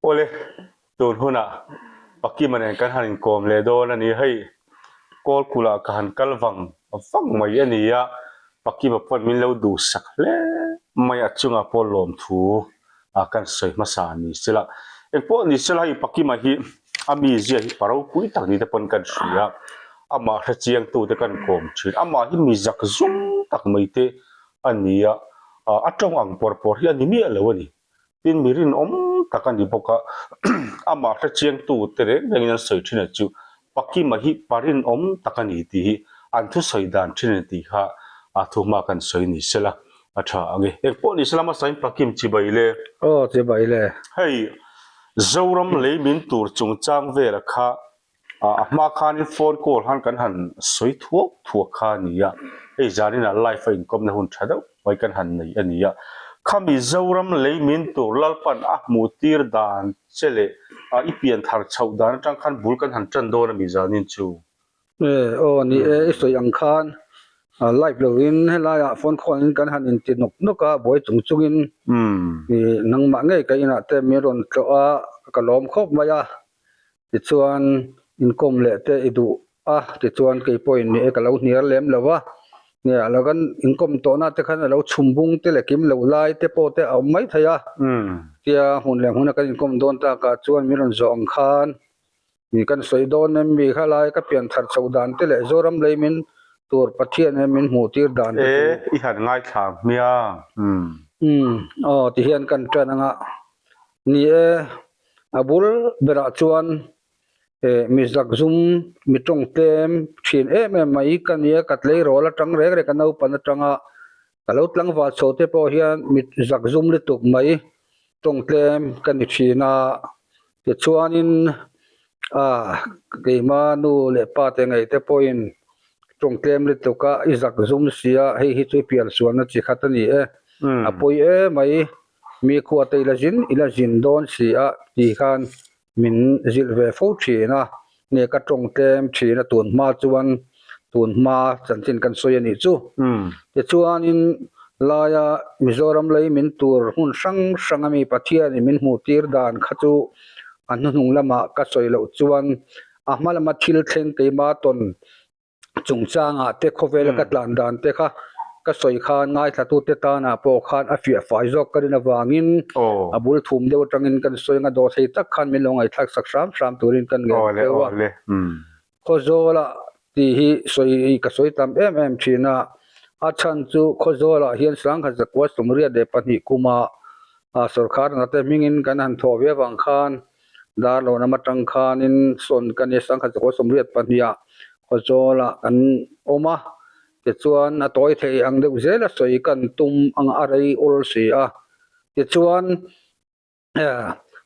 Awle, tun hunah Pakima nen kan han inkawm leh dawn a ni. Hei, Kawlkulh ah ka han kal vang vang mai a ni a, Pakima pawn min lo duhsak hle mai a chungah pawh lawmthu a kan sawi hmasa a ni sela. Engpawh ni sela hei Pakima hi a mizia hi pa ropui tak ni te pawn kan hria a, amah hrechiangtu te kan kawm thin. Amah hi mi zak zum tak mai te a ni a, a tawng ang pawr pawr hi a ni miah lo a ni. Tin, mi rinawm tak a ni bawk a, amah hrechiangtu te reng rengin an sawi thin a chu Pakima hi pa rinawm tak a ni tih hi an thusawi dan thin a ni tih kha a thuhma kan sawi ni sela a tha ang e. Engpawh ni sela hmasain Pakim chibai le. Aw chibai le. Hei Zoram lei min tur chungchang vela kha A hma khanin phone call han kan han sawi thuak thuak kha a ni a, hei zaninah live a inkawmna hun tha deuh mai kan han nei a ni a. Khami Zoram lei min tur Lalpan a hmuh tir dan che leh i pian thar chhoh dan atang khan bul kan han tan dawn a mi zanin chu. E, aw ni e, i sawi ang khan live lovin helaiah phone call in kan han inti nawk nawk a, buai chung chungin nangmah ngei ka inah te min rawn tlawh a, ka lawm khawp mai a. Tichuan, inkawm leh te i duh a, tichuan kei pawhin ni e ka lo hniar lem lo a, nia a lo kan inkawm tawhna te khan a lo chhum bung te leh kim loh lai te pawh te a awm mai thei a, tia hmun leh hmuna kan inkawm dawn takah chuan min rawn zawh ang khan ni kan sawi dawn em mi kha lai ka pian thar chhoh dan te leh Zoram lei min tur Pathian em min hmuh tir dan te chu. E, i han ngaithla ang hmia. Umm, aw tihian kan ṭan anga ni e. A bul berah chuan eh mi zakzum mi tawng tlem thin em em mai ka nia ka tleirawl atang reng reng ka naupan atanga ka lo tlangval chho te pawh hian mi zakzum lutuk mai tawng tlem ka ni thin a tichuanin ah keima nu leh pa te ngei te pawhin tawng tlem lutuk a i zakzum sia hei hi chu i piansualna chi khat a ni e a pawi em mai. Mi khua te ila zin ila zin dawn si a tih khan min zilh ve fo thin a, nge ka tawng tlem thin a tun hma chuan tun hma chanchin kan sawi a nih chu. Tichuanin laia Mizoram lei min tur hmun hrang hrang a mi Pathianin min hmuh tir dan kha chu a hnuhnung lamah ka sawi loh chuan a hma lama thil thleng keima tawn chungchangah te khawvela ka tlan dan te kha ka sawi khan ngaithlatute tanah pawh khan a fiah fai zawk ka rin avangin a bul thum deuh atangin kan sawi anga dawhthei tak khan min lo ngaihthlak sak hram hram turin kan ngen hreu a. Khawzawlah tih hi sawi ka sawi tam em em thin a, a chhan chu Khawzawlah hian Sangha zakua 82 kuma sawrkar hnate hmingin kan han thawh ve avang khan Dar lo lam atang khanin sawn ka nia 1982 ah Khawzawlah kan awm a, tichuan a tawi thei ang deuh zel a sawi kan tum ang a rei ul si a, tichuan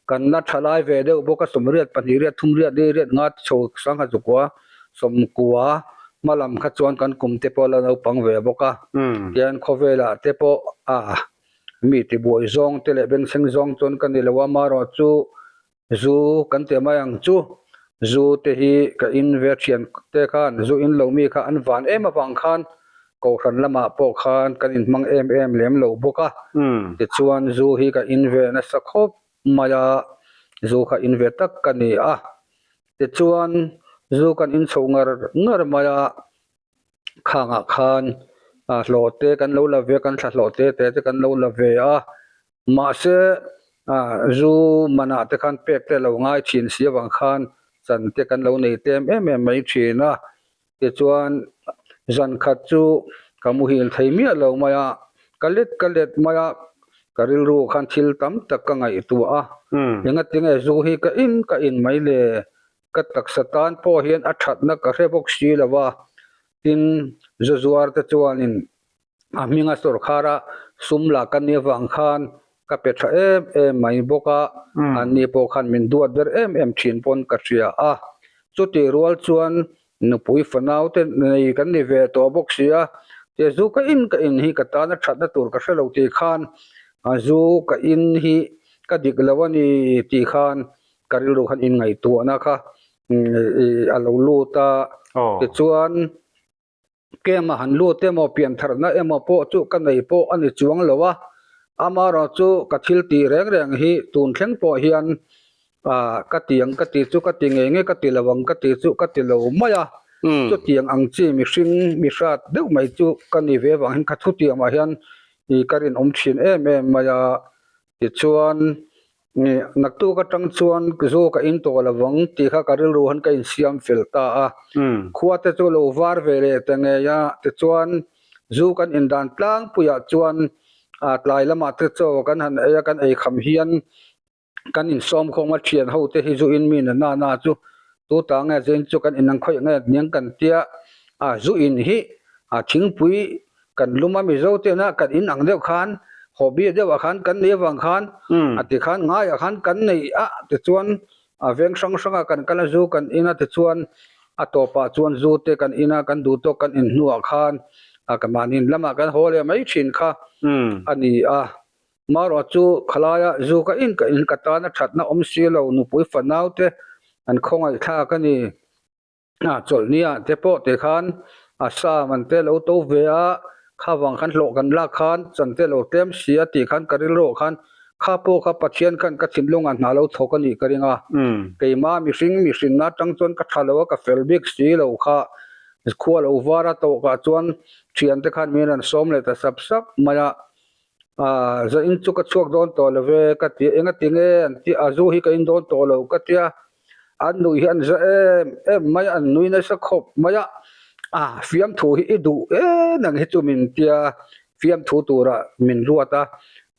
kan la tha lai ve deuh bawk a 82 riat thum riat li riat nga chho 1990 hma lam kha chuan kan kum te pawh a la naupang ve bawk a, tihian khawvelah te pawh a. Mi tibuai zawng te leh bengchheng zawng chuan ka ni lo a, marawh chu zu kan ti mai ang chu. Zu te hi ka in ve thian te khan zu in lo mi kha an van em avang khan kohhran lamah pawh khan kan inhmang em em lem lo bawk a. Tichuan zu hi ka in ve nasa khawp mai a, zu kha in ve tak ka ni a. Tichuan zu kan in chho ngar ngar mai a. Khangah khan hlawh te kan lo la ve a, kan thla hlawh te te te kan lo la ve a, mahse zu manah te khan pek te a lo ngai thin si avang khan chan te kan lo nei tlem em em mai thin a, tichuan zan khat chu ka muhil thei miah lo mai a, ka let ka let mai a, ka rilru khan thil tam tak ka ngaihtuah a, engatinge zu hi ka in ka in mai le Ka taksa tan pawh hian a thatna ka hre bawk si lo va, tin zu zuar te chuanin a hminga sawrkhara sum la ka nih avang khan ka pe tha em em mai bawk a, anni pawh khan min duat ber em em thin pawn ka hria a. Chutih rual chuan nupui fanau te nei kan ni ve tawh bawk si a, tia zu ka in ka in hi ka tana thatna tur ka hre lo tih khan zu ka in hi ka dik lo a ni tih khan ka rilru khan inngaihtuahna kha a lo lut a, tichuan kema han lut emaw piantharna emaw pawh chu ka nei pawh a ni chuang lo a, amaherawhchu ka thil tih reng reng hi tun thleng pawh hian. Ah, ka ti ang ka ti chu ka ti ngei ngei ka ti lo ang ka ti chu ka ti lo mai a. Chutiang ang chi mihring mi hrat deuh mai chu ka ni ve avang hian ka thutiang ah hian ih ka rinawm thin em em mai a. Tichuan ih naktuk atang chuan zu ka in tawh lo ang tih kha ka rilru hian ka insiam fel ta a. Khua te chu lo var ve leh ta ngei a, tichuan zu kan indan tlangpuiah chuan ah tlai lamah te chaw kan han ei a, kan eikham hian kan insawm khawm a thian ho te hi zu in mi na na na chu tu ta nge zin chu kan inang khawih nge niang kan tia a zu in hi a thingpui kan lum a mizo te na kan in ang deuh khan hobby deuh ah khan kan nei avang khan a ti khan ngai ah khan kan nei a tichuan a veng hrang hrang ah kan kal a zu kan in a tichuan a tawp ah chuan zu te kan in a kan duh tawk kan in hnuah khan a ka mahni in lamah kan haw leh mai thin kha a ni a. Marawh chu khalaia zu ka in ka in ka tana thatna awm si lo nupui fanau te an khawngaih thlak a ni. A chawlhnia te pawh te khan a sa man te lo to ve a, kha vang khan hlawh kan lak khan chan te lo tlem si a tih khan ka rilru khan kha pawh kha Pathian khan ka thinlungah hna lo thawk a nih ka ring a. Keimah mihring mihrinna atang chuan ka tha lo a ka fel bik si lo kha khua lo var a tawkah chuan thiante khan min rawn sawm leh ta sap sap mai a. Ah, za in chu ka chhuak dawn tawh lo ve ka ti a, engati nge an ti a, zu hi ka in dawn tawh lo ka ti a, an nuih hi an za em em mai a, an nui nasa khawp mai a, ah fiamthu hi i duh em ang hi chu min tia fiamthu tura min ruat a,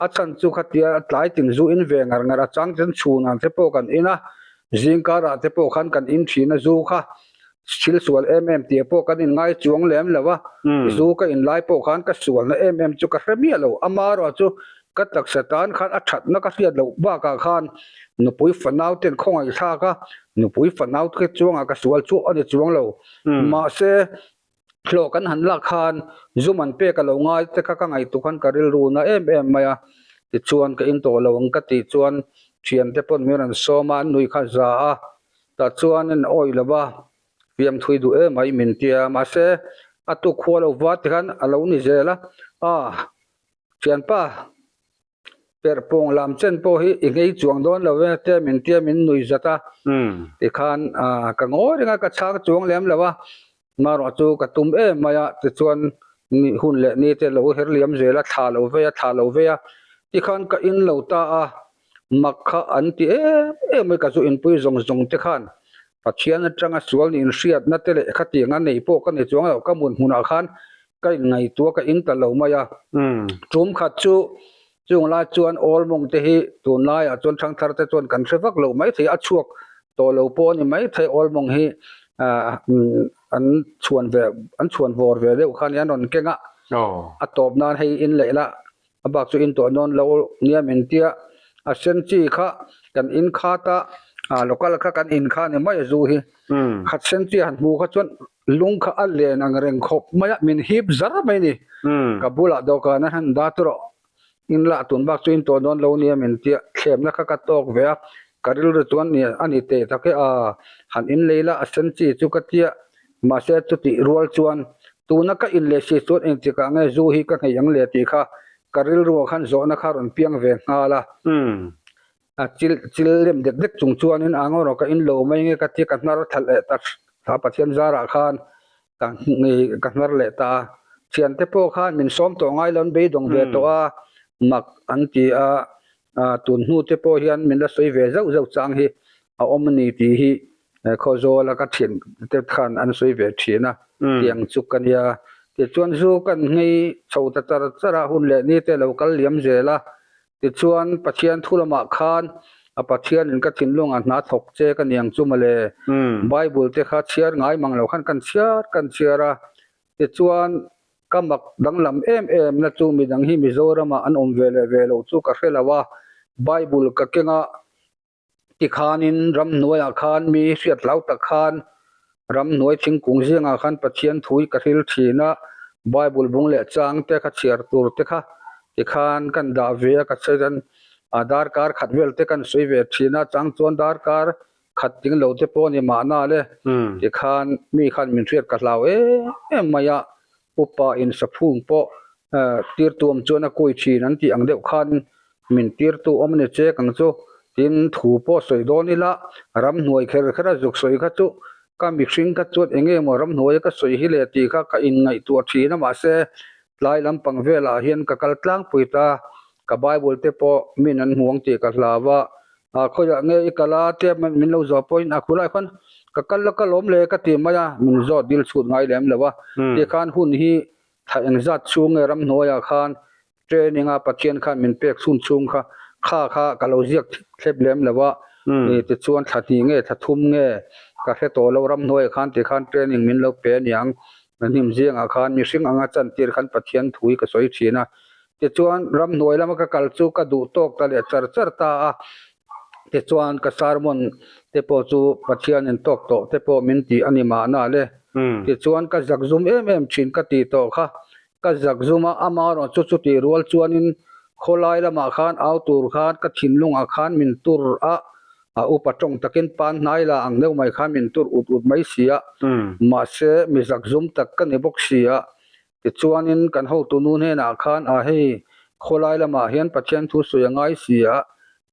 a chhan chu khatia tlai tin zu in ve ngar ngar a chang chuan chhunah te pawh kan in a, zingkarah te pawh khan kan in thin a zu kha. Thil sual em em tih pawh kan inngai chuang lem lo a, zu ka inlai pawh khan ka sualna em em chu ka hre miah lo. Amaherawh chu ka taksa tan khan a thatna ka hriat loh bakah khan nupui fanau ten khawngaih thlak a, nupui fanau te chuangah ka sual chu a ni chuang lo. Mahse, hlawh kan han lak khan zu man pek a lo ngai te kha ka ngaihtuah khan ka rilru na em em mai a, tichuan ka in tawh lo ang ka tih chuan thiante pawn min rawn sawm a, an nui kha za a. Tah chuan an awih lo va, fiam thui duh em mai min tia, mahse a tuk khua lo va tikhan a lo ni zel a, ah thianpa perh pawng lam chen pawh hi i nghei chuang dawn lo e te min tia min nui zat a, tikhan ah ka ngawi reng a ka chhang chuang lem lo a, marawh chu ka tum em mai a tichuan ni hun leh ni te lo her liam zel a thla lo vei a thla lo vei a tikhan ka in lo ta a. Mak kha an ti em em mai ka zu inpui zawng zawng te khan Pathian atanga sual nih inhriatna te leh khatiang a nei pawh ka ni chuang lo ka mun hmunah khan ka inngaihtuah ka in ta lo mai a. Tum khat chu chung lai chuan awl mawng te hi tunlaiah chuan thangthar te chuan kan hre vak lo maithei a chhuak tawh lo pawh a ni maithei awl mawng hi an chhuan ve an chhuan vawr ve deuh kha nia an rawn keng a a tawp nan hei in leh la A bak chu in tawh nawn lo nia min tia, a sen chi kha kan in khat a, ah local kha kan in kha ni mai a zu hi. Khat sen chi han hmu kha chuan lung kha a len ang reng khawp mai a, min hip zar mai ni. Ka bulah dawhkan a han dat rawh, in lah tun bak chu in tawh nawn lo nia min tia, thlemna kha ka tawk ve a, ka rilru chuan ni a ni teh tak e, ah han in lei la a sen chi chu ka tia, Mahse chutih rual chuan tuna ka in leh si chuan engtikah nge zu hi ka nghei ang le tih kha ka rilruah khan zawhna kha rawn piang ve nghal a. A chil chil lem dek dek chung chuanin a ngaw rawh ka in lo mai nge ka ti ka hnar thalh leh ta tha Pathian zarah khan ka nghei ka hnar leh ta a. Thiante pawh khan min sawm tawh ngai lo an beidawng ve tawh a mak an ti a, tun hnu te pawh hian min la sawi ve zauh zauh chang hi a awm a ni tih hi Khawzawl a ka thian te khan an sawi ve thin a, tiang chu ka nia. Tichuan zu kan nghei chho ta char char a, hun leh ni te lo kal liam zel a. Tichuan Pathian thu lamah khan a Pathianin ka thinlungah hna thawk che ka niang chu mawle. Bible te kha chhiar ngai mang lo khan kan chhiar kan chhiar a. Tichuan ka mak danglam em em na chu midang hi Mizoramah an awm ve leh ve lo chu ka hre lo a, Bible ka keng a, Tikhanin ramhnuaiah khan mi hriat hlau tak khan ramhnuai thingkung zingah khan Pathian thu hi ka hril thin a, Bible bung leh chang te kha chhiar tur te kha tikhan kan dah ve a, ka sawi chuan a darkar khat vel te kan sawi ve thin a, chang chuan darkar khat ting lo te pawh a ni mahna le, tikhan mi khan min hriat ka hlau em em mai a, Upa in saphung pawh tirtu awm chuan a kui thin an tih ang deuh khan min tirtu awm a ni che kang chu. Tin, thu pawh sawi dawn ila, ramhnuai kher kher a zuk sawi kha chu ka mihring kha chuan eng nge maw ramhnuaia ka sawi hi le tih kha ka inngaihtuah thin a, mahse tlai lampang velah hian ka kal tlangpui ta, ka Bible te pawh min an hmu ang tih ka hlau a, ah khawiah nge i kal a tia min lo zawh pawhin a khulai khan ka kal la ka lawm le ka ti mai a, min zawt dil chhut ngai lem lo a, tikhan hun hi thla engzat chhung nge ramhnuaiah khan Training a Pathian khan min pek chhun chhung kha kha kha ka lo ziak thlep lem lo a, tichuan thla hnih nge thla thum nge ka hre tawh lo ramhnuaiah khan tikhan training min lo pe aniang hnim zingah khan mihring anga chantir khan Pathian thu hi ka sawi thin a, tichuan ramhnuai lama ka kal chu ka duh tawk ta leh char char ta a, tichuan ka sermon te pawh chu Pathianin tawk tawh te pawh min tih a ni mahna le, tichuan ka zakzum em em thin ka tih tawh kha Ka zak zum a, amaherawh chu chutih rual chuanin khawlai lamah khan au tur khan ka thinlungah khan min tur a, a upa tawng takin pan hnai la ang deuh mai khan min tur ut ut mai si a, mahse mi zak zum tak ka ni bawk si a. Tichuanin kan hotu nu hnenah khan a hei khawlai lamah hian Pathian thu sawi a ngai si a,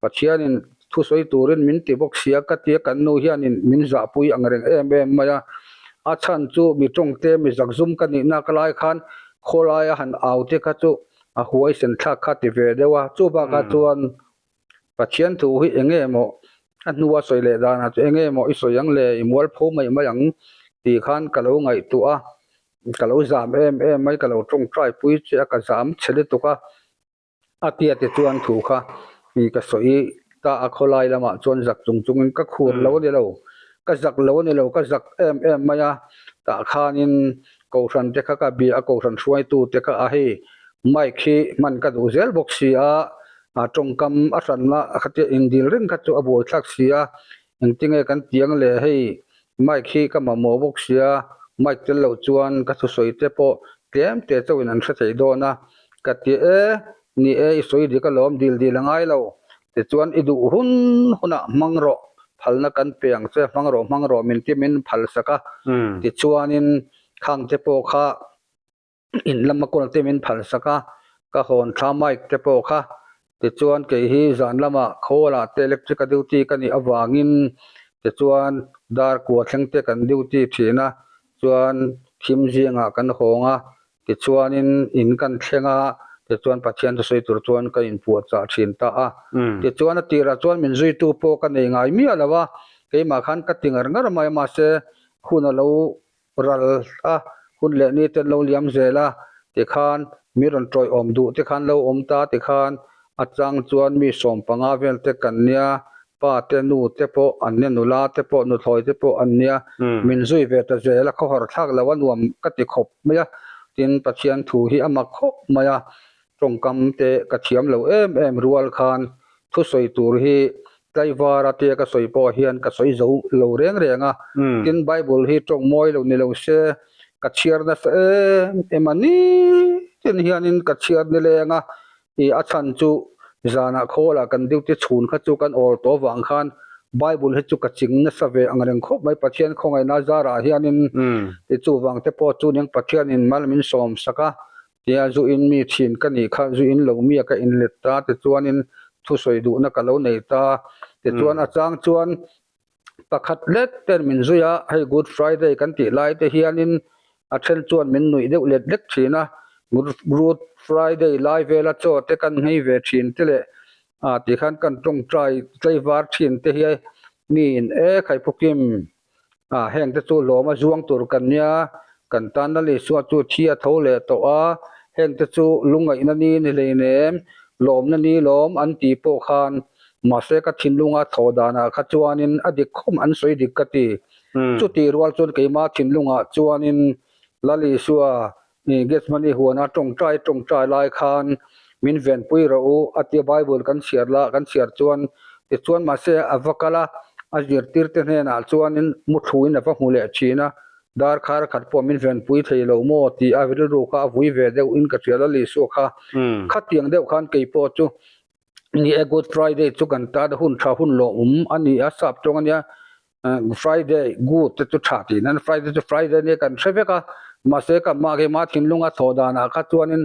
Pathianin thu sawi turin min ti bawk sia ka tia kan nu hianin min zahpui ang reng em em mai a. A chhan chu mi tawngte mi zakzum ka nihna ka lai khan khawlaia han au te kha chu a huaisen thlak kha ti ve deuh a. Chu bakah chuan Pathian thu hi eng nge maw a hnua sawi leh danah chu eng nge maw i sawi ang le i mualpho mai mai ang tih khan ka lo ngaihtuah a. Ka lo zam em em mai ka lo tawngtai pui che a ka zam chhe lutuk a. A tia te chuan thu kha i ka sawi ta a khawlai lamah chuan zak chung chungin ka khur lo a ni lo, ka zak lo a ni lo, ka zak em em mai a, tah khanin kohhran te kha ka bia a, kohhran hruaitu te kha a hei mic hi hman ka duh zel bawk si a, a tawngkam a hranna khatia indil reng kha chu a buaithlak si a, Engtinge kan tiang le hei mic hi ka mamawh bawk sia, mic tel loh chuan ka thusawi te pawh tlem te chauhin an hre thei dawn a, ka ti e, ni e i sawi dik alawm dil dil a ngai lo, tichuan i duh hun hunah hmang rawh, phalna kan pe ang che, hmang rawh hmang rawh min ti min phal sak a, tichuanin khang te pawh kha. In lama kawl te min phal sak a, ka hawn tha mic te pawh kha tichuan kei hi zan lamah khawlah te electric a duty ka nih avangin tichuan dar kua thleng te kan duty thin a, chuan thim zingah kan hawng a, tichuanin in kan thleng a, tichuan Pathian thusawi tur chuan ka inpuahchah thin ta a, tichuan a tirah chuan min zuitu pawh ka nei ngai miah lo a, keimah khan ka ti ngar ngar mai a mahse hun a lo ral a, hun leh ni te lo liam zel a, tikhan mi rawn tawiawm duh te khan lo awm ta tikhan a chang chuan mi sawmpanga vel te kan nia, pa te nu te pawh an nia, nula te pawh nuthlawi te pawh an nia, min zui ve ta zel a, khawhar thlak lo a nuam ka ti khawp mai a, tin Pathian thu hi a mak khawp mai a, tawngkam te ka thiam lo em em rual khan thusawi tur hi Tlaivar a tia ka sawi pawh hian ka sawi zo lo reng reng a, tin Bible hi tawng mawi lo ni lo se ka chhiar nasa em em a nitin hianin ka chhiar ni leng a, ih a chhan chu zanah khawlah kan duty chhun kha chu kan awl tawh avang khan Bible hi chu ka ching nasa ve ang reng khawp mai Pathian khawngaihna zarah hianin ti chuvang te pawh chu ning Pathianin mal min sawm sak a, Tia zu in mi thin ka nih kha zu in lo mia ka inlet ta tichuanin thusawi duhna ka lo nei ta. Tichuan a chang chuan pakhat lek ten min zui a, hei Good Friday kan tih lai te hianin a then chuan min nuih deuh let lek thin a, Good Friday lai vela chaw te kan nghei ve thin te leh ah tikhan kan tawngtai tlaivar thin te hi miin e Khaiphukim Ah, heng te chu lawm a zuang tur kan nia, kan tan Lal Isua chu thi a tho leh tawh a, heng te chu lungngaihna ni ni hleinem, lawmna ni lawm an tih pawh khan, mahse ka thinlunga thaw danah kha chuanin a dik khawm an sawi dik ka ti. Chutih rual chuan keimah thinlungah chuanin Lal Isua Gethsemane huana tawngtai tawngtai lai khan min venpui rawh u a tia Bible kan chhiar la kan chhiar chuan tichuan mahse a va kal a, a zirtir te hnenah chuanin muthluin a va hmu leh thin a, darkhar khat pawh min venpui thei lo maw tih a rilru kha a vui ve deuh in ka hria Lal Isua kha khatiang deuh khan kei pawh chu ni e Good Friday chu kan tan hun tha hun lawmawm a ni a sap tawng a nia. Friday good te chu tha tih nan Friday chu Friday nia kan hre vek a, mahse ka mah keimah thinlunga thawh danah kha chuanin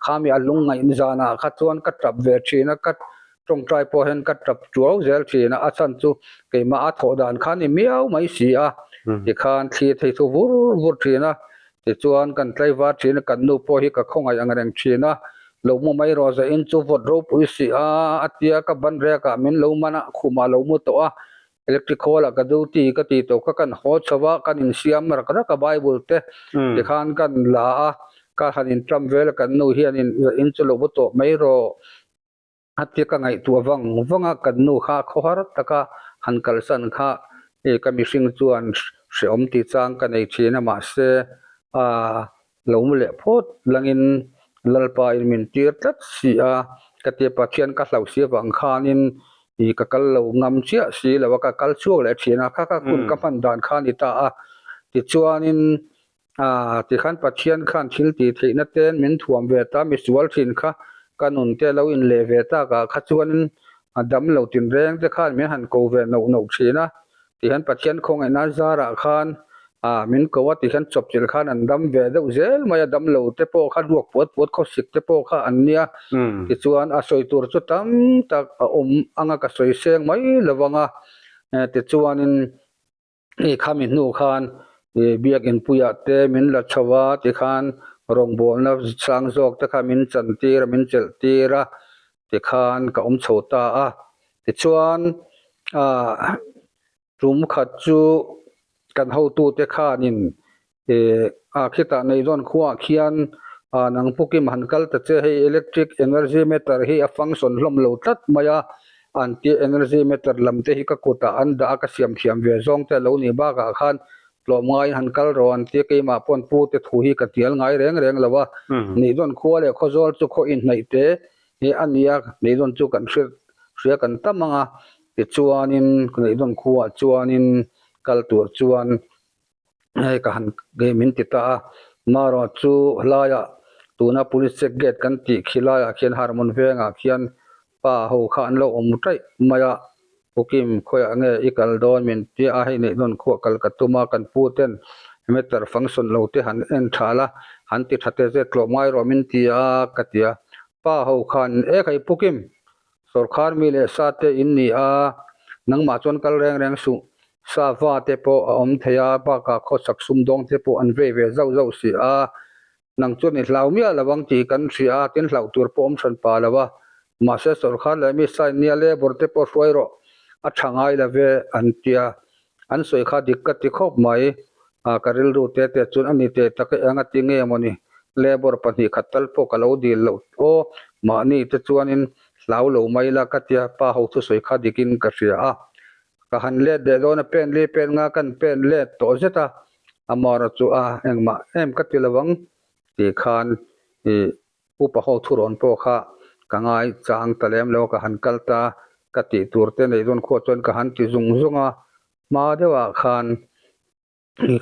khami a lungngaih zanah kha chuan ka tap ve thin a, ka. Tawngtai pawh hian ka tap tuau zel thin a, a chhan chu keimah a thawh dan kha a ni miau mai si a, tikhan thli thei thu vur vur thin a, tichuan kan tlaivar thin a, kan nu pawh hi ka khawngaih ang reng thin a, lo mu mai rawh zah in chu vawt ropui si a, a tia ka ban rek ah min lo man a, khumah lo mu tawh a, electric khawl ah ka duty ka tih tawh kha kan haw chho a, kan insiam rak rak a bible te tikhan kan la a, ka han inṭam vel a, kan nu hian in zah in chu lo mu tawh mai rawh. A tia ka ngaihtuah vang vang a, kan nu kha khawhar taka han kalsan kha e ka mihring chuan hrehawm tih chang ka nei thin a, mahse a lo mu leh phawt langin Lalpa in min tir tlat si a, ka tia Pathian ka hlauh si avang khanin i ka kal lo ngam chiah si lo a, ka kal chhuak leh thin a, kha kha hun ka hman dan kha a ni ta a, tichuanin Aaa, tikhan Pathian khan thil tih theihna ten min thuam ve ta, misual thin kha ka nun te lo inleh ve tak ah kha chuanin a dam lo tinreng te khan min han ko ve noh noh thin a, tihian Pathian khawngaihna zarah khan aaa min ko a tihian chawpchilh khan an dam ve deuh zel mai a, dam lo te pawh kha ruak puat puat khawsik te pawh kha an nia, tichuan a sawi tur chu tam tak a awm anga ka sawi seng mai lo vang a, tichuanin. Hei khami hnu khan ih biakin puiah te min la chho a tikhan rawngbawlna sang zawk te kha min chan tir a min chelh tir a tikhan ka awm chho ta a tichuan ah tum khat chu kan hotute khanin Ih a khitah Neizawn khuaah khian ah nang pukim han kal ta che hei electric energy meter hi a function hlawm lo tlat mai a, an tia energy meter lam te hi ka kutah an dah a ka siam thiam ve zawng te a lo nih bakah khan tlawm ngaiin han kal rawh an tia keimah pawn pu te thu hi ka tial ngai reng reng lo a, Neizawn khua leh Khawzawl chu khaw inhnaih te hi a ni a, Neizawn chu kan hriat hria kan tam ang a, tichuanin Neizawn khuaah chuanin kal tur chuan Hei ka han hei min ti ta a, marawh chu helaiah tuna police check gate kan tih khi laiah khian Harmon vengah khian pa ho kha an lo awm taih mai a, Pukim khawiah nge i kal dawn min ti a, hei neih nawn khuah kal ka tum a, kan pu ten meter function lo te han en tha la, han ti tha te zet tlawh ngai rawh min ti a ka ti a, pa ho khan e khai Pukim Sawrkhar mi leh sa te in ni a, nangmah chuan kal reng reng suh. Sa va te pawh a awm thei a, bakah khawsak sumdawng te pawh an vei ve zauh zauh si a. Nang chuan i hlau miah lo ang tih kan hria a, tin hlauh tur pawh awm hran pa lo a. Mahse sawrkhar leh mi sa in nia labour te pawh hruai rawh, a tha ngai lo ve an tia. An sawi kha dik ka ti khawp mai. A, ka rilru te te chuan a ni teh tak e, eng a ti nge mawni? Labour 2 khat tal pawh ka lo dil loh aw, mahni te chuanin hlau lo mai la ka tia, pa ho thusawi kha dikin ka hria a. Ka han let leh dawn a, pen li pen nga kan pen let tawh zet a, amaherawh chu a engmah em ka ti lo ang tih khan ih Upa ho thurawn pawh kha ka ngai chang ta lem lo, ka han kal ta ka tih tur te neih dawn khuah chuan ka han ti zung zung a, hma deuhah khan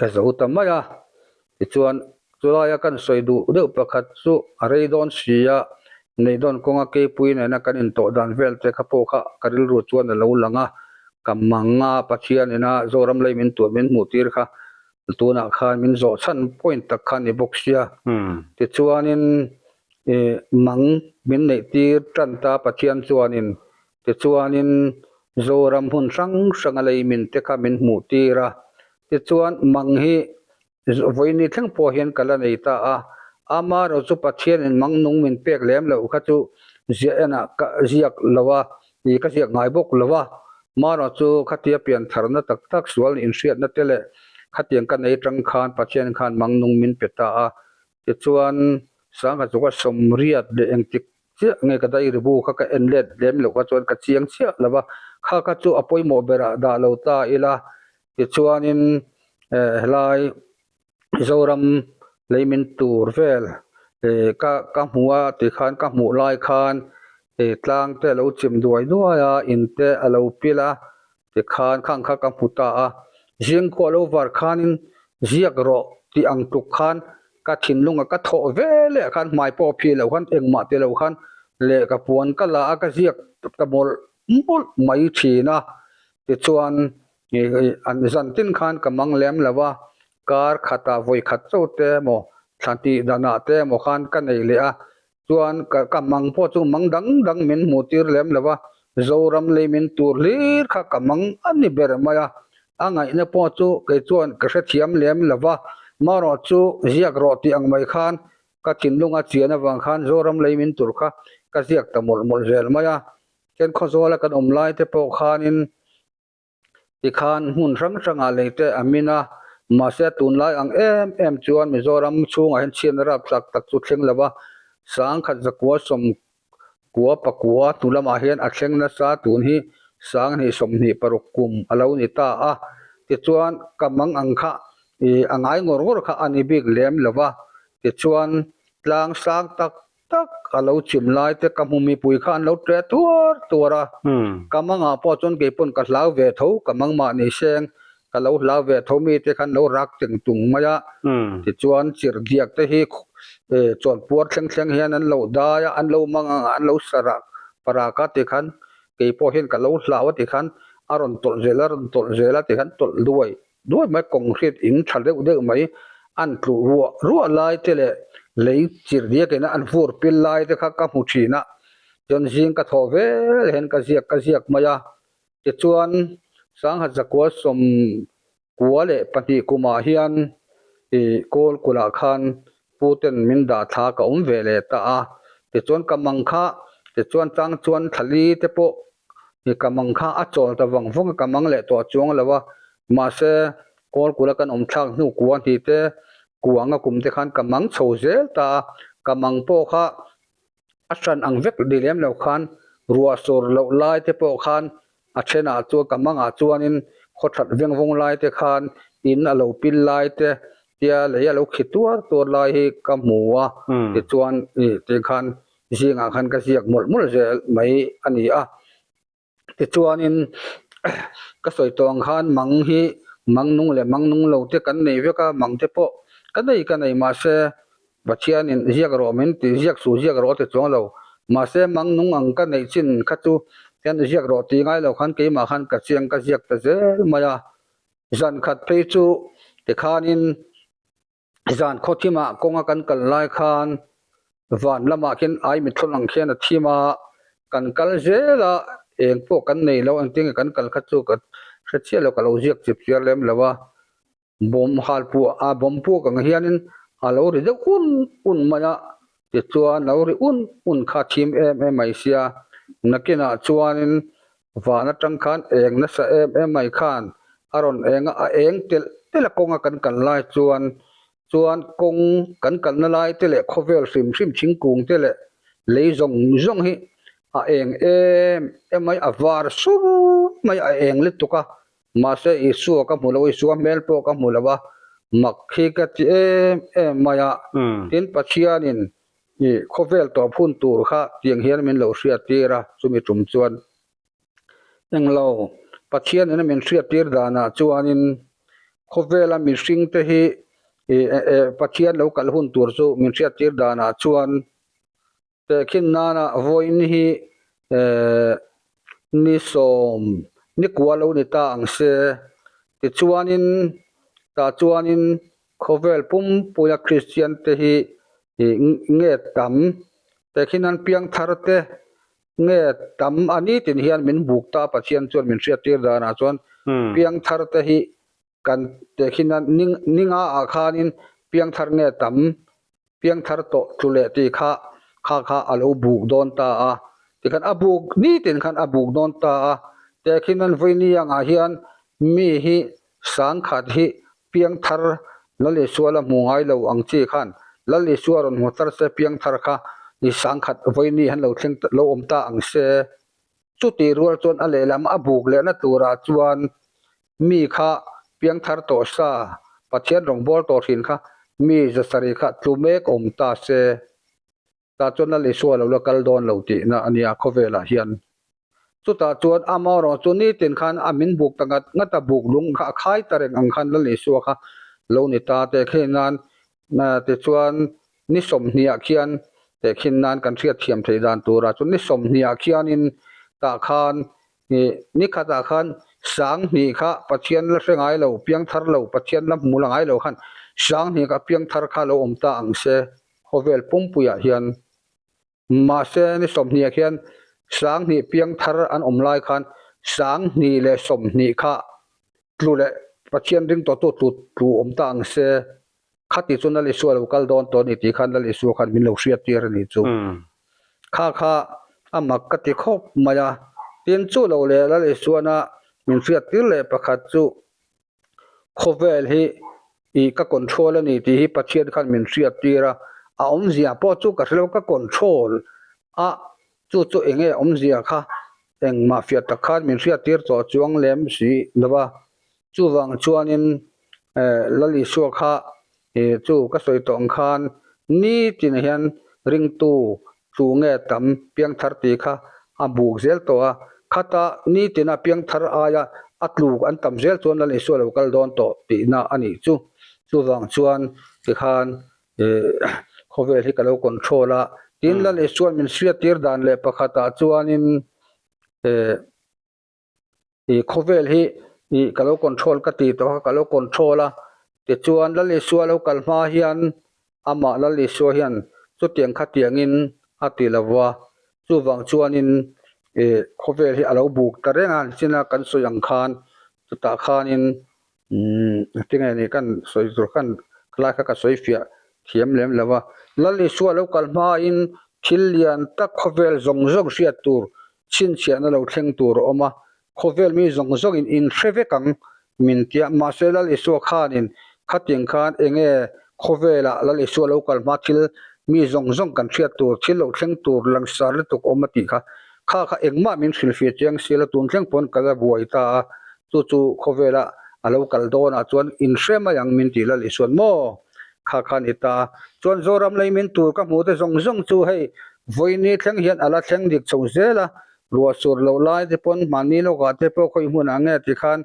ka zo ta mai a, tichuan chulaia kan sawi duh deuh pakhat chu a rei dawn si a, neih dawn kawnga keipui nena kan intawh dan vel te kha pawh kha ka rilru chuan a lo lang a, ka mang a, Pathian ina Zoram lei min tuah min hmuh tir kha Tunah khan min zawh chhan point tak kha a ni bawk sia. Tichuanin ih mang min neih tir tan ta Pathian chuanin tichuanin Zoram hmun hrang hranga lei min te kha min hmuh tir a. Tichuan mang hi vawiin ni thleng pawh hian ka la nei ta a. Amaherawhchu chu Pathianin mang nung min pek lem loh kha chu ziah enah ka ziak lo a. Ih ka ziak ngai bawk lo a, Mara chu khatia pian tharna tak tak sual inhriatna te leh khatiang ka nei tang khan Pathian khan mang nung min pe ta a, tichuan sangha chuka sawmriat leh engtik chiah nge ka dairy bu kha ka en let lem loh kha chuan ka chiang chiah lo a, kha kha chu a pawimawh berah dah lo ta ila, tichuanin eh helai. Zoram lei min tur vel ih ka ka hmu a tikhan ka hmuh lai khan ih tlang te a lo chim duai duai a in te a lo pil a tikhan khang kha ka hmu ta a zing khuah lo var khanin ziak rawh tih ang tluk khan ka thinlunga ka thawh ve leh khan hmai pawh a phih loh khan engmah ti lo khan lehkha puan ka la a ka ziak ta mawlh mawlh mai thin a tichuan. An zan tin khan ka mang lem lo a, kar khatah vawi khat chauh te emaw thla tih danah te emaw khan ka nei leh a, chuan ka ka mang pawh chu mang dang dang min hmuh tir lem lo a. Zoram lei min tur hlir kha ka mang a ni ber mai a, a ngaihna pawh chu kei chuan ka hrethiam lem lo va, marawh chu ziak rawh tih ang mai khan ka thinlung a chian avang khan Zoram lei min tur kha ka ziak ta mawlh mawlh zel mai a, chuan Khawzawla kan awm lai te pawh khanin Tikhan hmun hrang hrangah lei te a min a, mahse tunlai ang em em chuan Mizoram chhungah hian chhiatna rapthlak tak chu thleng lo va, sangkhat zakua sawmkua pakua hnu lamah hian a thleng nasa tun hi sanghnih 26 kum a lo ni ta a, tichuan ka mang ang kha ih a ngai ngawr ngawr kha a ni bik lem lo va, tichuan tlang sang tak tak a lo chim lai te ka hmu mipui kha an lo tle tuar tuar a, ka mangah pawh chuan kei pawn ka hlau ve tho, ka mangmah ni seng ka lo hlau ve tho mi te khan lo rak teng tung mai a, tichuan chirhdiak te hi chawnpuar thleng thleng hian an lo dai a, an lo mang ang a, an lo sa rak parak a tikhan kei pawh hian ka lo hlau a tikhan a rawn tawlh zel a rawn tawlh zel a tikhan tawlh duai Duai mai concrete in tha deuh deuh mai an tluh ruah ruah lai te leh lei chirh diak ina an vur pil lai te kha ka hmu thin a, chuan zing ka thawh vel hian ka ziak ka ziak mai a, tichuan sangha zakua 92 kumah hian ih kawl kulh khan pu ten min dah thla ka awm ve leh ta a, tichuan ka mang kha tichuan chang chuan thlali te pawh Hi ka mang kha a chawl ta vang vang a, ka mang leh tawh chuang lo a, mahse Kawlkula kan awm thlak hnu kua hnih te kuang a kum te khan ka mang chho zel ta a, ka mang pawh kha a hran ang vek ni lem lo khan ruah sawr loh lai te pawh khan a thenah chuan ka mangah chuanin khaw that veng vawng lai te khan in a lo pil lai te tia lei a lo khi tuar tuar lai hi ka hmu a, tichuan ih tikhan zingah khan ka ziak mawlh mawlh zel mai a ni a tichuanin ka sawi tawh ang khan mang hi mang nung leh mang nung lo te kan nei vek a mang te pawh ka nei ka nei mahse Pathianin ziak rawh min ti ziak suh ziak rawh a ti chuang lo mahse mang nung ang ka neih chin kha chu hian ziak rawh tih ngai lo khan keimah khan ka chiang ka ziak ta zel mai a zan khat phei chu tikhanin Zan khaw thimah kawnga kan kal lai khan van lamah khian ai mithlawn ang khian a thim a, kan kal zel a, eng pawh kan nei lo engtin nge kan kal kha chu ka hre chiah lo ka lo ziak chip chiar lem lo a, bawm hal puah a bawm puak ang hianin a lo ri deuh un un mai a, tichuan lo ri un un kha a thim em em mai sia, nakinah chuanin Van atang khan eng nasa em em mai khan a rawn eng a, a eng telh telh a kawnga kan kal lai chuan chuan kawng kan kalna lai te leh khawvel hrim hrim thingkung te leh lei zawng zawng hi a eng em em mai, a var sur mai a eng lutuk a, mahse Isua ka hmu lo, Isua hmel pawh ka hmu lo a, mak hi ka ti em em mai a, tin Pathianin Ih, khawvel tawp hun tur kha tiang hian min lo hriattir a, chumi tum chuan englo Pathian ina min hriattir danah chuanin khawvela mihring te hi ih Pathian lo kal hun tur chu min hriattir danah chuan tehkhin nana vawiin hi eh ni sawm ni kua lo ni ta ang se tichuanin tah chuanin Khawvel pumpuia Kristian te hi nge tam? Tehkhin an piangthar te nge tam? A nitin hian min buk ta Pathian chuan min hriattir danah chuan piangthar te hi kan tehkhin a ninga ah khanin piangthar nge tam? Piangthar tawh tlu leh tih kha kha kha a lo buk dawn ta a, tikhan a buk nitin khan a buk dawn ta a, tehkhin an vawiini angah hian mi hi sangkhat hi piangthar Lal Isua la hmu ngai lo ang chi khan Lal Isua rawn hmu thar se piangthar kha i sangkhat vawiini han lo thleng lo awm ta ang se. Chutih rual chuan a lehlam a buk lehna turah chuan mi kha piangthar tawh sa, Pathian rawngbâwl tawh thin kha mi zasarih kha tlu mek awm ta se, tah chuan Lal Isua lo la kal dawn lo tihna a nia khawvelah hian. Chutah chuan amaherawh chu nitin khan a min buk ta ngat ngat a, buk lung kha a khai ta reng ang khan Lal Isua kha lo ni ta teh khin nan Tichuan, ni sawmhniah khian tehkhin nan kan hriatthiam theih dan turah chuan ni sawmhniah khianin tah khan ih ni khatah khan sanghnih kha Pathian la hre ngai lo, piangthar lo, Pathian la hmu la ngai lo khan sanghnih kha piangthar kha lo awm ta ang se khawvel pumpuiah hian. Mahse, ni sawmhniah khian sanghnih piangthar an awm lai khan 2020 kha tlu leh Pathian ring tawhtu tlu tlu awm ta ang se, khati chu Lal Isua lo kal dawn tawh a ni tih khan Lal Isua khan min lo hriat tir a ni chu. Kha kha a mak ka ti khawp mai a, tin chu lo leh Lal Isuana min hriat tir leh pakhat chu Khawvel hi ih ka control a ni tih hi Pathian khan min hriat tir a, a awmzia pawh chu ka hre lo, ka control a chu chu eng nge awmzia kha engmah fiah tak khan min hriat tir tawh chuang lem si lo va, chuvang chuanin eh Lal Isua kha ih chu ka sawi tawh ang khan nitin hian ringtu Chu nge tam piangthar tih kha a buk zel tawh a, khata nitina piangthar aia a tluk an tam zel chuan Lal Isua lo kal dawn tawh tihna a nih chu. Chuvang chuan tikhan khawvel hi ka lo control a, tin Lal Isua'n min hriattir dan leh pakhatah chuanin Ih khawvel hi ih ka lo control ka ti tawh a, ka lo control a, tichuan Lal Isua lo kal hma hian amah Lal Isua hian chutiang khatiangin a ti lo va, chuvang chuanin ih khawvel hi a lo buk ta reng a, nichina kan sawi ang khan chutah khanin Umm tinge ni kan sawi tur khan khalai kha ka sawi fiah thiam lem lo a. Lal Isua lo kal hmain thil lian tak khawvel zawng zawng hriat tur chhinchhiahna lo thleng tur a awm a, khawvel mi zawng zawngin in hre vek ang min tia. Mahse Lal Isua khanin khatiang khan enge khawvelah Lal Isua lo kal hma thil mi zawng zawng kan hriat tur thil lo thleng tur langsar lutuk awm a tih kha kha kha engmah min hrilhfiah chiang si la tun thleng pawn ka la buai ta a. Chu chu khawvela a lo kal dawnah chuan in hre mai ang min tih Lal Isuan maw? Kha kha a ni ta. Chuan Zoram lei min tur ka hmuh te zawng zawng chu hei vawiini thleng hian a la thleng dik chho zel a, ruah sur loh lai te pawn hmanni lawkah te pawh khawi hmunah nge ti khan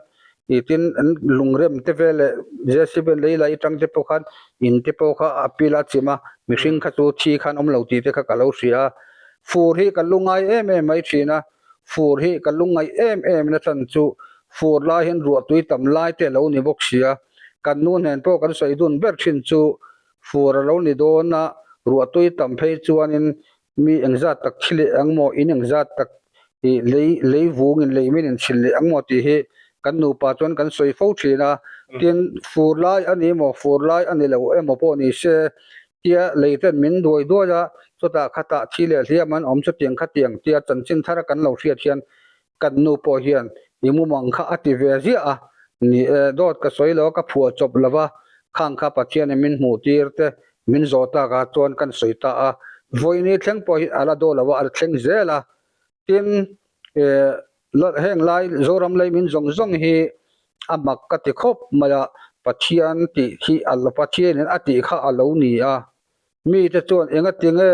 ih tin an lungrem te vel leh JCB an lei lai atang te pawh khan in te pawh kha a pil a chim a, mihring kha chu thi khan awm lo tih te kha ka lo hria a. Fur hi ka lungai em em mai thin a. Fur hi ka lungngaih em em na chan chu fur lai hian ruah tui tam lai te a lo ni bawk sia. Kan nu hnen pawh kan sawi dun ber thin chu fur a lo ni dawn a, ruah tui tam phei chuanin mi engzat tak thi leh ang maw, in engzat tak ih lei lei vungin lei min inchhilh leh ang maw tih hi kan nupa chuan kan sawi fo thin a. Tin, fur lai a ni maw, fur lai a ni lo emaw pawh ni se Tia lei ten min duai duai a, chutah khatah thi leh hliam an awm chutiang khatiang tia chanchin thar a kan lo hriat hian kan nu pawh hian i mumang kha a ti ve ziah a, ni e, dawt ka sawi lo a, ka phuah chawp lo va, khang kha Pathianin min hmuh tir te min zawh tak ah chuan kan sawi ta a, vawiini thleng pawh hi a la daw lo a, a la thleng zel a, tin e heng lai Zoram lei min zawng zawng hi a mak ka ti khawp mai a, Pathian tih hi a Pathianin a tih kha a lo ni a, mite chuan enga tinge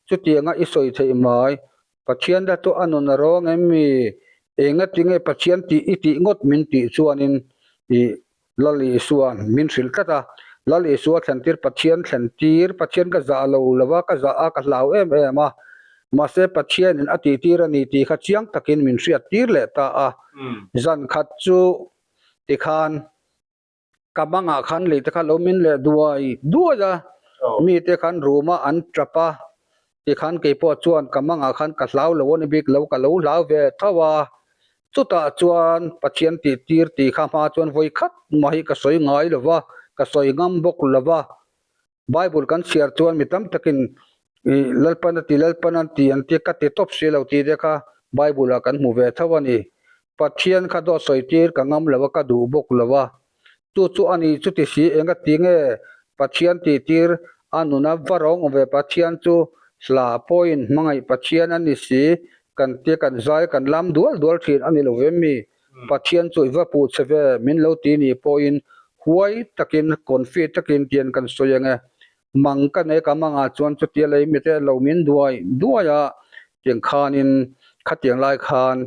chutianga i sawi theih mai, Pathian la chu a nun a rawng em mi, enga tinge Pathian tih i tih ngawt min tih chuanin ih Lal Isua'n min hrilh tlat a, Lal Isua thlentir Pathian thlentir, Pathian ka zah lo lo va, ka zah a, ka hlau em em a, mahse Pathianin a tihtir a ni tih kha chiang takin min hriattir leh ta a. Zan khat chu tikhan ka bangah khan lei te kha lo min leh duai duai a, mite khan room a an tap a, tikhan keipawh chuan ka mangah khan ka hlau lo a ni bik lo, ka lo hlau ve tho a, Chutah chuan Pathian tihtir tih kha hma chuan vawi khat mah hi ka sawi ngai lo va, ka sawi ngam bawk lo va. Bible kan chhiar chuan mi tam takin ih Lalpan a ti, Lalpan an ti an tia ka ti tawp si lo tih te kha Bible ah kan hmu ve tho a ni. Pathian kha dawt sawi tir ka ngam lo va, ka duh bawk lo va. Chu chu a ni chuti si enga ti nge Pathian tihtir a nuna va rawng awm ve Pathian chu hla pawhin hmangaih Pathian a ni si kan tia kan zai kan lam dual dual thin a ni lo ve mi Pathian chu i va puh che ve min lo ti ni pawhin huai takin confi takin tian kan sawi ange mang ka nei ka mangah chuan chutia lei mite lo min duai duai a tiang khanin khatiang lai khan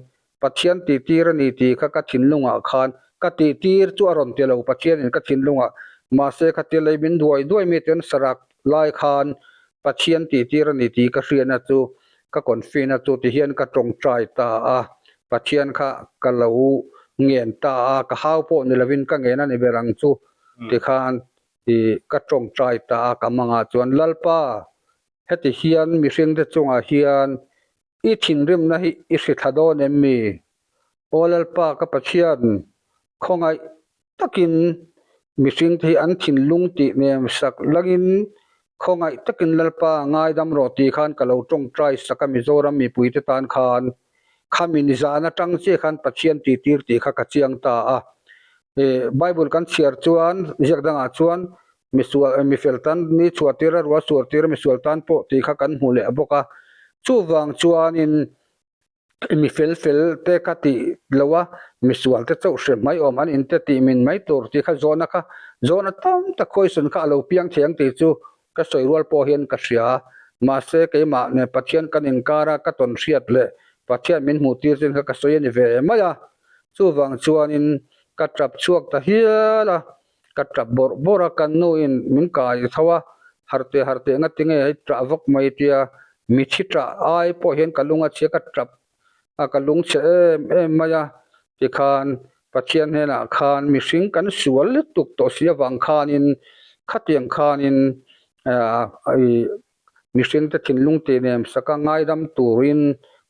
Pathian tihtir a ni tih kha ka thinlungah khan ka tihtir chu a rawn ti lo Pathianin ka thinlungah mahse khatia lei min duai duai mi ten sarak lai khan Pathian tihtir a ni tih ka hriatna chu ka confina chu ti hian ka tawngtai ta a Pathian kha ka lo ngen ta a ka hau pawh ni lovin ka ngen a ni ber ang chu tikhan ih ka tawngtai ta a ka mangah chuan Lalpa heti hian mihringte chungah hian. I thinrimna hi i hri thla dawn em mi? Aw Lalpa ka Pathian, khawngaih takin mihringte hi an thinlung tih nem sak langin khawngaih takin Lalpa ngaidam rawh tih khan ka lo tawngtai sak a Mizoram mipuite tan khan khami ni zan atang chiah khan Pathian tihtir tih kha ka chiang ta a. Bible kan chhiar chuan ziak dangah chuan misual mifel tan ni chhuah tir a rual suar tir a misual tan pawh tih kha kan hmu leh bawk a. Chuvang chuanin Mi fel fel te kha tih lo a, misual te chauh hre mai awm an inte tih min mai tur tih kha zawhna kha zawhna tam tak question kha a lo piang thei ang tih chu ka sawi rual pawh hian ka hria. Mahse keimah nen Pathian kan inkar a, ka tawn hriat leh Pathian min hmuh tir chin kha ka sawi a ni ve mai a. Chuvang chuanin ka tap chhuak ta hial a, Ka tap bawrh bawrh a, kan nu in min kai tho a, harh teh harh teh ngati nge hei tah vak mai tia mithi tah ai pawh hian ka lung a chhia ka tap a, ka lung chhe em em mai a, tikhan Pathian hnenah khan mihring kan sual lutuk tawh si avang khanin khatiang khanin ih mihringte thinlung tih nem saka ngaidam turin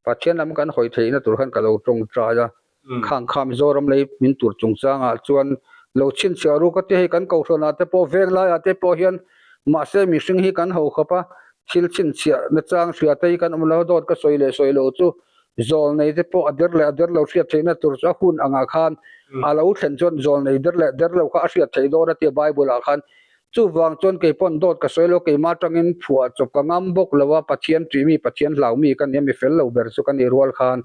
Pathian lam kan hawi theihna tur khan ka lo tawngtai a. Khang kha Mizoram lei min tur chungchangah chuan lo chhinchhiah ruk a ti hei kan kohhranah te pawh veng laiah te pawh hian mahse mihring hi kan ho khawp a, thil chhinchhiah nachang hria te hi kan awm lo a, dawt ka sawi leh sawi lo chu zawlnei te pawh a der leh a der lo hriat theihna tur chu a hun angah khan a lo thlen chuan zawlnei der leh der lo kha a hriat theih dawn a ti a Bible ah khan. Chuvang chuan kei pawn dawt ka sawi lo, keimah atangin phuah chawp ka ngam bawk lo a, Pathian tih mi Pathian hlau mi ka nia mi fel lo ber chu ka nih rual khan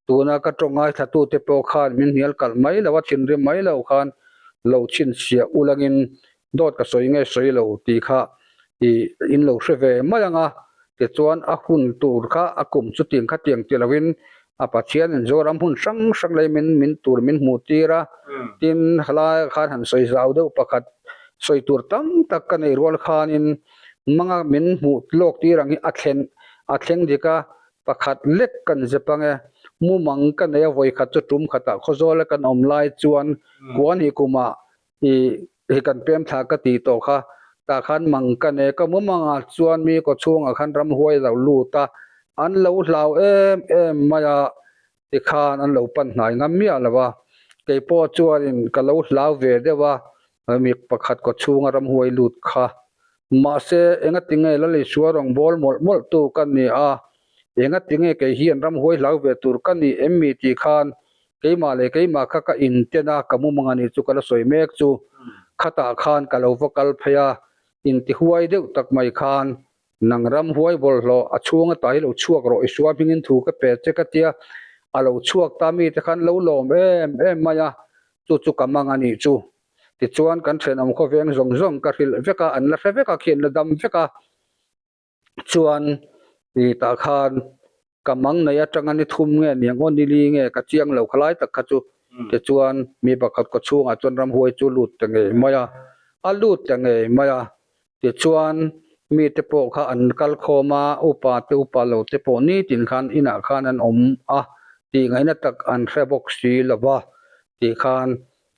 Tuna ka tawng ngaithlatute pawh khan min hnial kalh mai lo a, thinrim mai lo khan lo chhinchhiah ulangin dawt ka sawi nge sawi lo tih kha ih in lo hre ve mai ang a, tichuan a hun tur kha a kum chutiang kha tiang ti loin a Pathianin Zoram hmun hrang hrang lei min min tur min hmuh tir a, tin helaiah khan han sawi zau deuh pakhat sawi tur tam tak ka nei rual khanin manga min hmuh lawk tir ang hi a thlen a thleng dik a, Pakhat lek kan zep ang e. Mumang ka nei a vawikhat chu tum khatah Khawzawla kan awm lai chuan Kuanhi kumah i hi kan pem thla ka tih tawh kha. Tah khan mang ka nei ka mumangah chuan mi kawchhungah khan ramhuai lo lut a, an lo hlau em em mai a, tikhan an lo pan hnai ngam miah lo a. Kei pawh chuanin ka lo hlau ve deuh a, mi pakhat kawchhunga ramhuai lut kha. Mahse, engatinge Lalisua rawn bawl mawlh mawlh tu ka ni a, engatinge kei hian ramhuai hlau ve tur ka ni em mi tih khan keimah leh keimah kha ka inten a, ka mumang a nih chu ka la sawi mek chu. Khatah khan ka lo va kal phei a, intihuai deuh tak mai khan nang ramhuai bawlhhlawh a chhung ata hi lo chhuak rawh Isua hmingin thu ka pe che ka tia, a lo chhuak ta mite khan lo lawm em em mai a, chu chu ka mang a nih chu. Tichuan kan thenawm khawveng zawng zawng ka hrilh vek a, an la hre vek a, khi an la dam vek a. Chuan ih tah khan ka mang nei atanga ni thum nge niang aw ni li nge ka chiang lo khalai tak kha chu. Tichuan mi pakhat kaw chhungah chuan ramhuai chu lut ta ngei mai a, a lut ta ngei mai a. Tichuan mite pawh kha an kal khawm a, upa te upa lo te pawh nitin khan inah khan an awm a tih ngaihna tak an hre bawk si lo va tih khan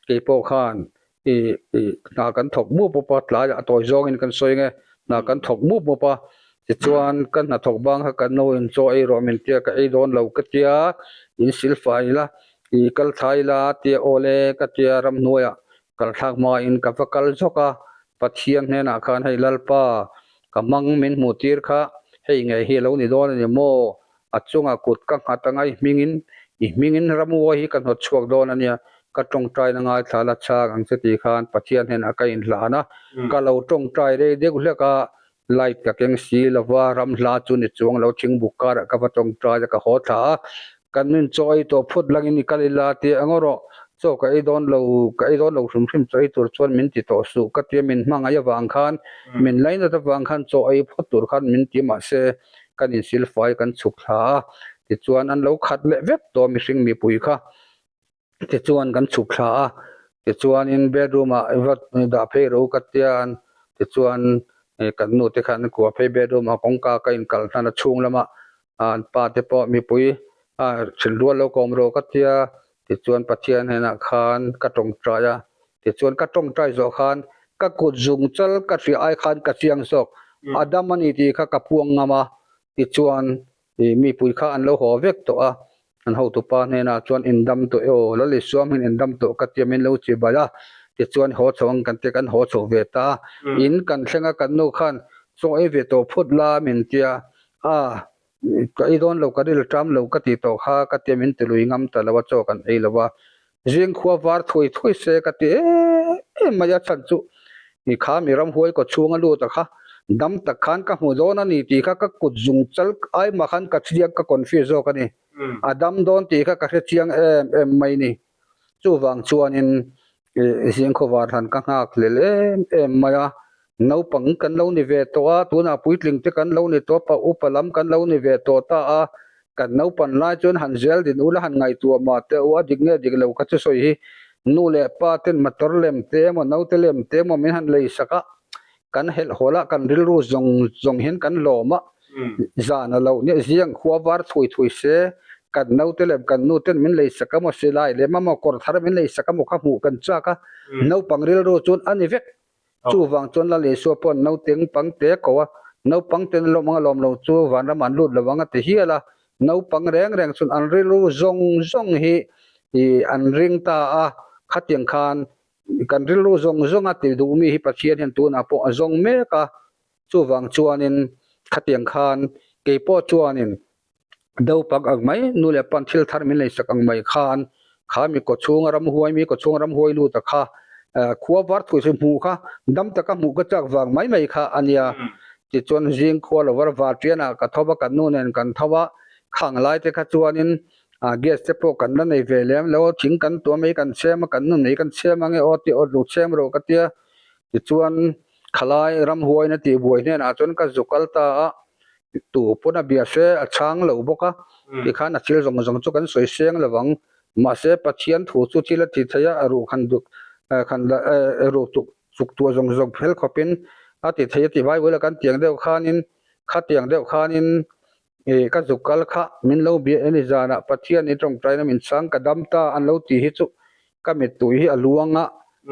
Kei pawh khan ih ih hna kan thawk mup mup a, tlaiah a tawi zawngin kan sawi ang e, hna kan thawk mup mup a, tichuan ka hna thawk bang kha kan lo in chaw ei rawh min tia ka ei dawn lo ka tia, in sil fai ila, ih kal thlai ila tia awle ka tia ramhnuaiah kal thlak hmain ka va kal zawk a, Pathian hnenah khan hei Lalpa ka hmang min hmuh tir kha hei ngei hi a lo ni dawn a ni maw? A chungah kut ka nghat anga i hmingin i hmingin ramua hi ka hnawt chhuak dawn a nia, ka tawngtaina ngaithla la chhang ang che tih khan Pathian hnenah ka inhlan a, ka lo tawngtai rei deuh hlek a, light ka keng si lo va, ram hla chu ni chuang lo thingbuk karah ka va tawngtai a, ka haw thla a, kan nun chaw ei tawh phut langin i kal ila tih ang erawh chaw ka ei dawn lo, ka ei dawn lo hrim hrim chaw ei tur chuan min ti tawh suh ka tia min hmangaih avang khan, min lainat avang khan chaw ei phawt tur khan min ti mahse kan insil fai kan chhuk thla a, tichuan an lo khat leh vek tawh mihring mipui kha tichuan kan chhuk thla a, tichuanin bedroom ah va dah phei ro ka tian tichuan kan nu te khan an kuah phei bedroom ah kawngka ka inkal hnan a chhung lamah an pa te pawh mipui thinrual lo kawm rawh ka tia tichuan Pathian hnenah khan ka tawngtai a, tichuan ka tawngtai zawh khan ka kut zung chal ka hriah ai khan ka chiang zawk, a dam a ni tih kha ka puang ngam a, tichuan. Ih mipui kha an lo haw vek tawh a, an hotupa hnenah chuan in dam tawh e aw, Lal Isua hming in dam tawh ka tia min lo chi bai a, tichuan haw chho ang kan tia kan haw chho ve ta a, in kan thleng a kan nu khan chaw ei ve tawh phut la min tia, a ka ei dawn lo ka ril ṭam lo ka ti tawh kha ka tia min ti lui ngam ta lo a chaw kan ei lo a, Zing khua var thuai thuai se ka ti em em mai a chhan chu i kha mi ramhuai kaw chhung a lut a kha dam tak khan ka hmu dawn a ni tih kha ka kut zung chal ai mah khan ka chiang ka confuse zawk a ni a dam dawn tih kha ka hre chiang em em mai ni chuvang chuanin ih zing khaw var hlan ka nghak hlel em em mai a naupang kan lo ni ve tawh a tunah puitling te kan lo ni tawh a pa upa lam kan lo ni ve tawh ta a. Kan naupan lai chuan han zel din ula han ngaihtuah mah teh u a dik nge dik lo kha chu sawi hi nu leh pa ten motor lem te emaw naute lem te emaw min han lei sak a kan helh hawl a kan rilru zawng zawng hian kan lawm a zan a lo nia ziang khua var thui thui se kan naute lem kan nu ten min lei sak emaw silai lem emaw kawr thar min lei sak emaw kha hmuh kan chak a naupang rilru chuan a ni vek. Chuvang chuan Lal Isua pawh nauteng pangte a ko a, naupang ten lawm anga lawm lo chu vanram an lut lo ang a ti hial a, naupang reng reng chuan an rilru zawng zawng hi ih an ring ta a, khatiang khan kan rilru zawng zawng a ti duh mi hi Pathian hian tunah pawh a zawng mek a, chuvang chuanin khatiang khan keipawh chuanin Naupang ang mai, nu leh pan thil thar min leisak ang mai khan kha mi kaw chhunga ramhuai mi kaw chhunga ramhuai lut a kha khua var thui chu hmuh kha dam taka hmuh ka chak vang mai mai kha a nia. Tichuan zing khua lo var var tianah ka tho va, kan nu nen kan tho a, khang lai te kha chuanin gas te pawh kan la nei ve lem lo, thing kan tuah mai kan chhem a, kan nu nei kan chhem ange aw tih aw lu chhem rawh ka tia. Tichuan khalai ramhuaina tihbuai hnenah chuan ka zu kal ta a. Tu pawn a bia se a chhang lo bawk a, tikhan a thil zawng zawng chu kan sawi seng lo ang. Mahse Pathian thu chu thil a ti thei a, a ruh khan duk khan ruh tuk chuk tuah zawng zawng phel khawpin a ti thei a ti. Bible a kan tiang deuh khanin khatiang deuh khanin ih ka zuk kal kha min lo bia e ni zanah Pathian i tawngtaina min chhang ka dam ta an lo ti hi chu ka mittui hi a luang a,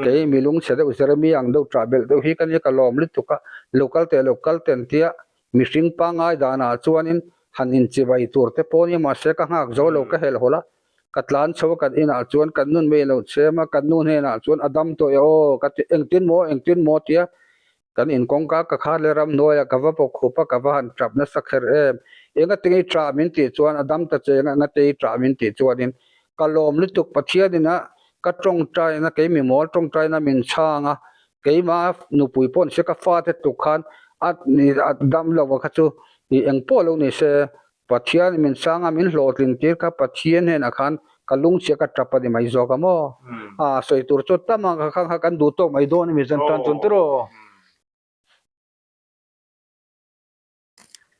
kei mi lungchhe deuh Jeremia ang deuh ṭah belh deuh hi ka nia ka lawm lutuk a, lo kal teh lo kal ten tia mihring pangngai danah chuanin han inchibai tur te pawh nia mahse ka nghak zo lo ka helh hawlh a, ka tlan chho a kan inah chuan kan nun mai lo chhem a, kan nu hnenah chuan a dam tawh e aw ka ti engtin maw engtin maw tia Kan in kawngka ka khar leh ramhnuaiah ka va bawk khup a, ka va han tap nasa kher em. Engate i tah min tih chuan a dam ta che engate i tah min tih chuanin ka lawm lutuk Pathianin a ka tawngtaina kei mimawl tawngtaina min chhang a, keimah nupui pawh ni se ka fate tluk khan a a dam lo a kha chu ih eng pawh lo ni se Pathian min chhang a min hlawhtlin tir kha Pathian hnenah khan ka lungchhia ka tap a ni mai zawk a maw? A sawi tur chu tam ang kha kha kan duh tawk mai dawn a mi zan tan chuan tiraw?